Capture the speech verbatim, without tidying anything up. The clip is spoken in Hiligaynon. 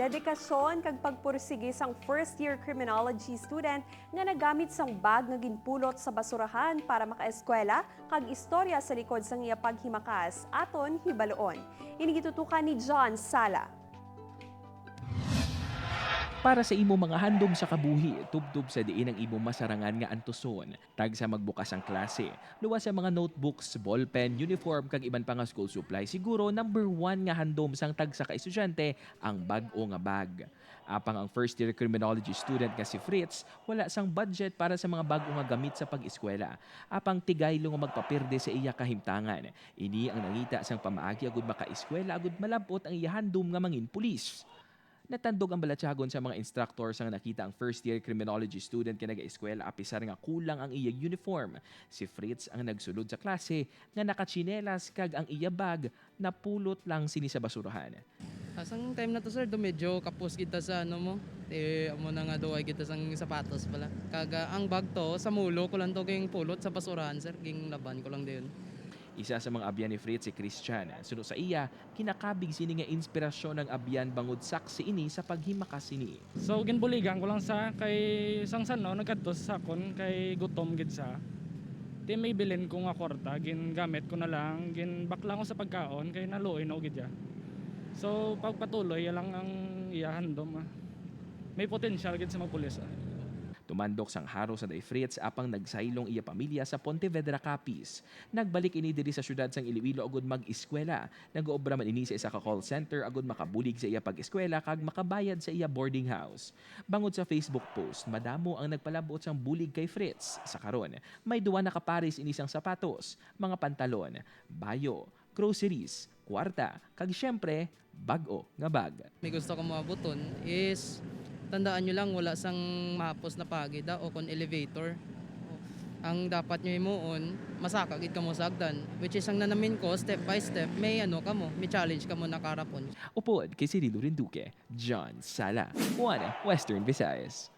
Dedikasyon kag pagpursigi sang first year criminology student nga nagamit sang bag nga ginpulot sa basurahan para makaeskwela kag istorya sa likod sang iya paghimakas aton hibaluon. Ini gitutukan ni John Sala. Para sa imo mga handom sa kabuhi, tubtob sa diin ang imo masarangan nga antuson. Tagsa magbukas ang klase, luwas ang mga notebooks, ballpen, uniform, kag iban pa nga school supply. Siguro number one nga handom sang tagsa ka estudyante ang bag-o nga bag. Apang ang first year criminology student nga si Fritz, wala sang budget para sa mga bag-o nga gamit sa pag-eskwela. Apang tigaylo nga magpapirde sa iya kahimtangan. Ini ang nangita sang pamaagi agud makaeskwela agud malab-ot ang iya handom nga mangin pulis. Natandog ang balatyagon sa mga instructor sang nakita ang first year criminology student nga nagaeskwela apisar nga kulang ang iya uniform. Si Fritz ang nagsulod sa klase nga nakatsinelas kag ang iya bag napulot lang sini sa basurahan. Ah, sang time na to, sir, do medyo kapos gid ta sa ano mo. Eh, amo na nga duway gid ta sang sapatos pala. Kag ah, ang bag to, sa mulo ko lang to ging pulot sa basurahan, sir. Ging laban ko lang dayon. Isa sa mga abyan ni Fritz si Christian. Suno sa iya, kinakabig sini nga inspirasyon ang abyan bangod saksi ini sa paghimakas sini. So ginbuligan ko lang sa kay sang sano nagkadto sa akon kay gutom gid sa. Ti may bilin ko nga kwarta, gingamit ko na lang, ginbakla ko sa pagkaon kay naluoy na gid ya. So pagpatuloy ya lang ang iya handom ah. May potensyal gid sa magpulis ah. Tumandok sang haros sa day Fritz apang nagsaylong iya pamilya sa Pontevedra, Capiz. Nagbalik ini diri sa syudad sang Iloilo agud mag-eskwela. Nag-obra man ini sa isa ka call center agud makabulig sa iya pag-eskwela kag makabayad sa iya boarding house. Bangod sa Facebook post, madamo ang nagpalabot sang bulig kay Fritz. Sa karon, may duwa na ka pares ini sang sapatos, mga pantalon, bayo, groceries, kwarta, kag siyempre, bag-o nga bag. May gusto ko mabuton is tandaan nyo lang wala sang mahapos na pagid ah, o kon elevator. Ang dapat nyo himuon, masaka gid kamo sa hagdan, which is ang nanamin ko step by step may ano kamo, may challenge kamo nakarapon. Upod kay Cirilo Rinduque, John Sala, One Western Visayas.